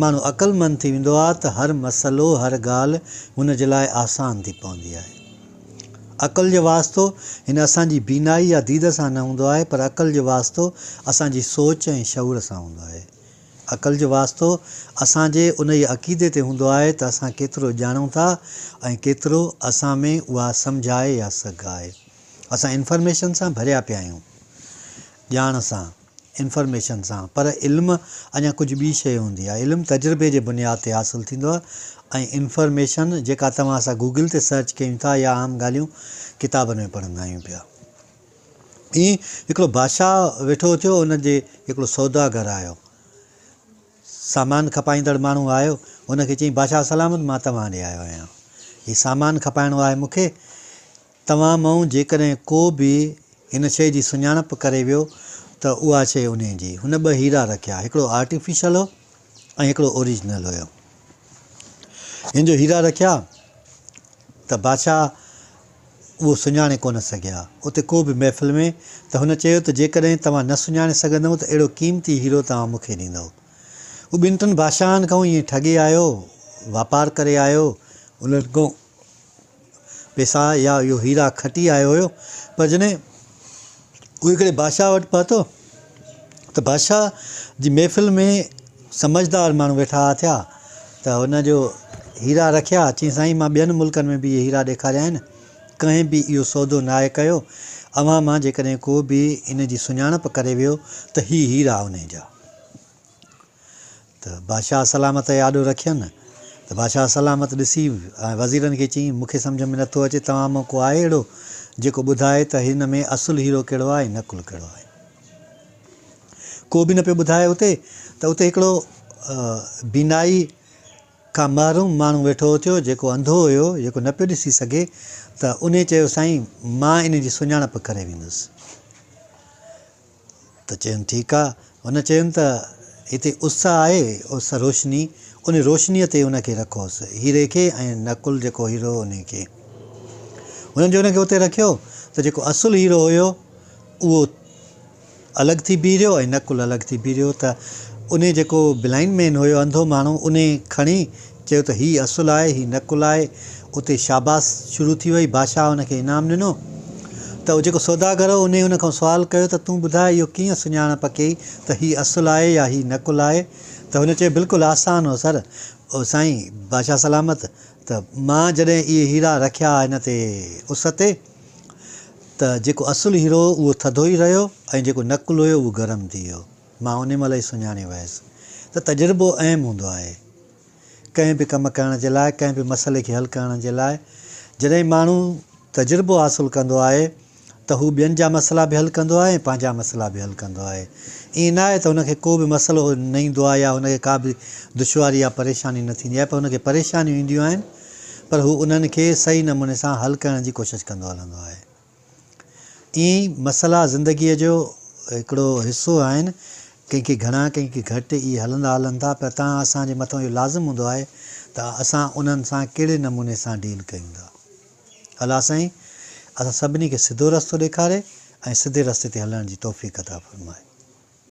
ماڻهو عقلمند ٿي ويندو آهي ته هر مسئلو، هر ڳالهه هن جي لاء آسان ٿي پوندي آهي. عقل جو واسطو هن اسان جي بينائي يا ديد سان نه هوندو آهي پر عقل جو واسطو اسان جي سوچ ۽ شعور سان هوندو آهي. عقل جو واسطو اسان جي انهيء عقيدي تي هوندو آهي ته اسان ڪيترو ڄاڻون ٿا ۽ ڪيترو اسان ۾ اها سمجهه آهي يا سگهه آهي. اسان انفارميشن سان ڀريا پيا آهيون. ڄاڻ سان. انفارميشن سان پر علم اڃا ڪجهه ٻي شيء هوندي آهي. علم تجربي جي بنياد تي حاصل ٿيندو آهي ۽ انفارميشن جيڪا توهان اسان گوگل تي سرچ ڪيون ٿا يا عام ڳالهيون ڪتابن ۾ پڙهندا آهيون پيا. ائين هڪڙو بادشاهه ويٺو ٿيو ان جي هڪڙو سوداگر آيو. سامان کپائيندڙ ماڻهو آيو ان کي چيائين بادشاهه سلامت مان توهان ڏي آيو آهيان. هي سامان کپائڻو آهي مون کي. توهان مئون جيڪڏهن ڪو به هن شيء جي سڃاڻپ ڪري ويو ته اها شيء انهيء جي. هن ٻه هيرا رکيا، هڪڙو آرٽيفيشل هو ۽ هڪڙو اوريجنل هيو. هن جو هيرا رکيا ته بادشاهه اهو سڃاڻي ڪونه سگهيا. اتي ڪو به محفل ۾ ته هن چيو ته جيڪڏهن توهان نه سڃاڻي سگهندؤ ته اهڙو قيمتي هيرو توهان مون کي ڏيندؤ. هو ٻن ٽن بادشاهن کان ائين ٺڳي آيو، واپار ڪري آيو، انهن کان پئسا يا اهو هيرا کٽي آيو هيو پر جڏهن هو هڪڙي بادشاهه وٽ پهتو ته بادشاهه جي محفل ۾ سمجهدار ماڻهو ويٺا ٿيا ته هن جو هيرا رکيا چيائين سائين مان ٻين ملڪن ۾ به اهي هيرا ڏيکاريا آهن ڪنهن به اهو سودو ناهي ڪيو اوهان مان جيڪڏهن ڪو به ان جي سڃاڻپ ڪري ويو ته هي هيرا انهي جا. ته بادشاهه سلامت جي آڏو رکين ته بادشاهه سلامت ڏسي ۽ وزيرن کي چيائين، مون کي سمجهه ۾ نٿو اچي توهان مان ڪو آهي اهڙو جيڪو ٻڌائي ته هن ۾ اصل هيرو ڪهڙو آهي ۽ نقل ڪهڙو آهي؟ ڪو به نه پيو ٻڌائي اتي ته اتي هڪڙو بينائي کان محروم ماڻهو ويٺو ٿيو جيڪو انڌو هيو جيڪو نه پيو ڏسي سگهي ته انهي چيو سائين مان ان جي سڃاڻپ ڪري ويندس. ته چيم ٺيڪ آ. هن چيم ته هتي اس آهي، اس روشني، ان روشنيء تي ان کي رکوس، هيري کي ۽ نقل جيڪو هيرو هو انهي کي. هنن جو ان کي اتي رکيو ته جيڪو اصل هيرو هيو اهو الڳ ٿي بيهي رهيو ۽ نقل الڳ ٿي بيهي رهيو ته انهي جيڪو بلائنڊ مين هيو، انڌو ماڻهو، انهي کڻي چيو ته هي اصل آهي، هي نقل آهي. اتي شاباس شروع ٿي وئي. بادشاهه هن کي انعام ڏنو ته جيڪو سوداگر هو، انهي هن کان سوال ڪيو ته تون ٻڌاء اهو ڪيئن سڃاڻپ ڪيئي ته هي اصل آهي يا هي نقل آهي؟ ته هن چيو بلڪل آسان هو سر، او سائين، بادشاهه سلامت، ته مان جڏهن اهي هيرا رکيا هن تي اس تي ته جيڪو اصل هيرو هو اهو ٿڌو ئي رهيو ۽ جيڪو نقل هيو اهو گرم ٿي ويو. مان انهي مهل ئي سڃاڻي ويس ته تجربو اهم هوندو آهي. ڪنهن به ڪم ڪرڻ جي لاء، ڪنهن به مسئلي کي حل ڪرڻ جي لاء جڏهن ماڻهو تجربو حاصل ڪندو آهي ته هو ٻين جا مسئلا به حل ڪندو آهي ۽ پنهنجا مسئلا به حل ڪندو آهي. ائين نه آهي ته هن کي ڪو به مسئلو نه ايندو آهي يا هن کي ڪا به دشواري يا پريشاني نه ٿيندي آهي پر هن کي پريشانيون اينديون آهن پر هو انهن کي صحيح نموني سان حل ڪرڻ جي ڪوشش ڪندو هلندو آهي. ائين ئي مسئلا زندگيء جو هڪڙو حصو آهن، ڪنهن کي گهڻا ڪنهن کي گهٽ اهي هلندا هلن ٿا پر تان اسان جي مٿان اهو لازم هوندو آهي ته اسان انهن سان ڪهڙي نموني سان ڊيل ڪيون ٿا. الله سائين اسان سڀني کي سڌو رستو ڏيکاري ۽ سڌي رستي تي هلڻ جي توفيق عطا فرمائي.